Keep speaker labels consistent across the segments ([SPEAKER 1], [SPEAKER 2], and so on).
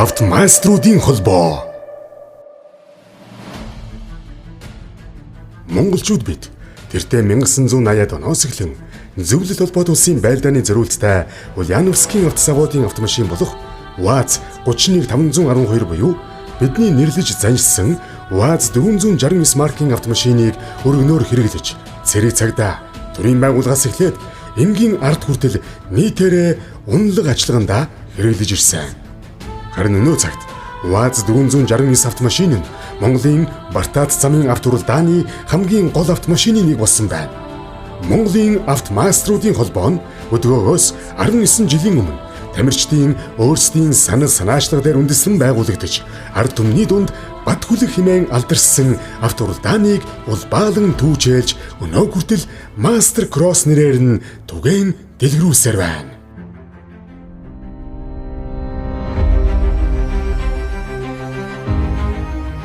[SPEAKER 1] автомаструудын холбоо. Монголчууд бид тэртээ 1980-ад оноос эхлэн Зөвлөл холбоот улсын байлдааны зориулттай Ульяновскийн автозаводын автомашин болох УАЗ 31512 буюу бидний нэрлэж заншсан УАЗ 469 маркийн автомашиныг өргөнөөр хэрэглэж цэрэг цагдаа төрийн байгууллагаас эхлээд энгийн ард хүртэл нийтээрээ унлаг ажиллагаандаа хэрэглэж ирсэн. Харин өнөө цагт УАЗ 469 автомашин нь Монголын Бартаат замын авто уралдааны хамгийн гол автомашины нэг болсон байна. Монголын автомаструудын холбоо нь өдгөөгөөс 19 жилийн өмнө тамирчдын өөрсдийн санал санаачлага дээр үндэслэн байгуулагдаж, ард түмний дунд бат хүлэг хэмээн алдарсан авто уралдааныг улбаалан түүчээлж өнөө хүртэл Мастер Кросс нэрээр нь түгээн дэлгэрүүлсээр байна.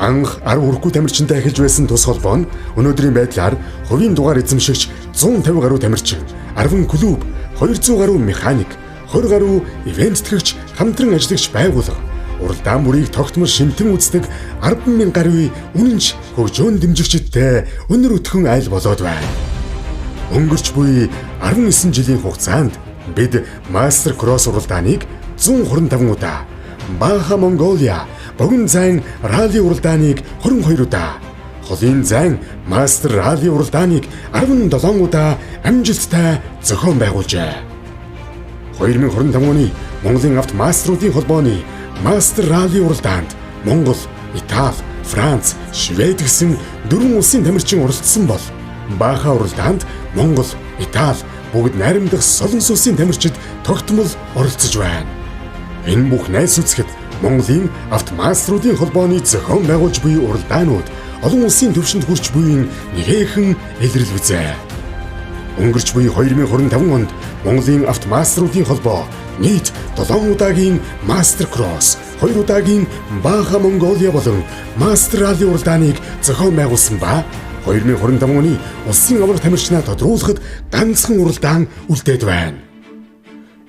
[SPEAKER 1] Анх 10 хүрэхгүй тамирчинтай эхэлж байсан тус холбоо нь өнөөдрийн байдлаар хувийн дугаар эзэмшигч 150 гаруй тамирчин, 10 клуб, 200 гаруй механик, 20 гаруй ивент тэтгэгч, хамтран ажиллагч байгууллага, уралдаан бүрийг тогтмол шинтэн үздэг 10,000 гаруй үнэнч хөгжөөн дэмжигчидтэй өнөр өтгөн айл болоод байна. Өнгөрч буй 19 жилийн хугацаанд бид Мастер Кросс уралдааныг 125 удаа, Бааха Монголиа богино зайн ралли уралдааныг 22 удаа, холын зайн мастер ралли уралдааныг 17 удаа амжилттай зохион байгуулжээ. 2025 оны Монголын автомаструудын холбооны мастер ралли уралдаанд Монгол, Итали, Франц, Швед гэсэн дөрвөн улсын тамирчин оролцсон бол Бааха уралдаанд Монгол, Итали, бүгд найрамдах Солонгос улсын тамирчид тогтмол оролцож байна. Энэ бүх найз үзэхэд Монголын автомаструудын холбооны зохион байгуулж буй уралдаанууд олон улсын түвшинд хүрч буйн нэгэхэн илрэл үзээ. Өнгөрч буй 2025 онд Монголын автомаструудын холбоо нийт 7 удаагийн Мастер Кросс, 2 удаагийн Бааха Монголиа болон Мастер Ралли уралдааныг зохион байгуулсан ба 2025 оны улсын аварга тамирчнаа тодруулахад ганцхан уралдаан үлдээд байна.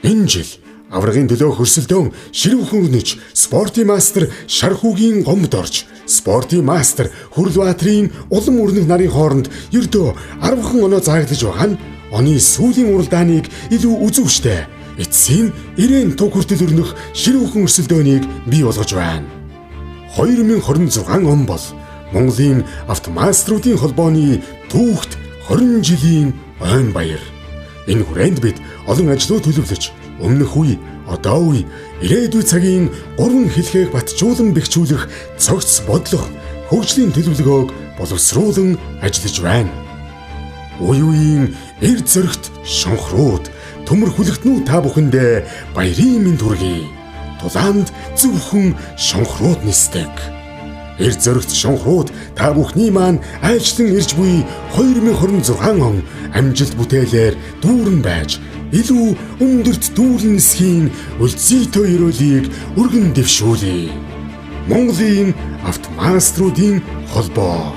[SPEAKER 1] Энэ жил аваргын төлөө хөрсөлдөөн ширүүхэн өрнөж спортын мастер Шархүүгийн гомд орж спортын мастер Хүрлбаатарын улам өрнөх нарын хооронд ердөө 10хан оноо зааглаж байгаа нь оны сүүлийн уралдааныг илүү үзүүштэй эцсийн 90 туг хүртэл өрнөх ширүүхэн өрсөлдөөнийг бий болгож байна. 2026 он бол Монголын автомаструудын холбооны түүхт 20 жилийн ойн баяр. Энэ хүрээнд бид олон ажлуу төлөвлөж өмнөх үе, одоо үе, ирээдүй цагийн гурван хэлхээг батжуулан бэхжүүлэх цогц бодлого, хөгжлийн төлөвлөгөөг боловсруулан ажиллаж байна. Үе үеийн эр зөрөгт шонхрууд, төмөр хүлэгтнүү та бүхэндээ баярын мэнд хүргэе. Тулаанд зөвхөн шонхрууд нисдэг. Эр зөрөгт шонхрууд та бүхний маань айлчлан ирж буй 2026 он амжилт бүтээлээр дүүрэн байж илүү өндөрт дүүрэн нисхийн өлзийтэй ерөөлийг өргөн дэвшүүлье. Монголын автомаструудын холбоо.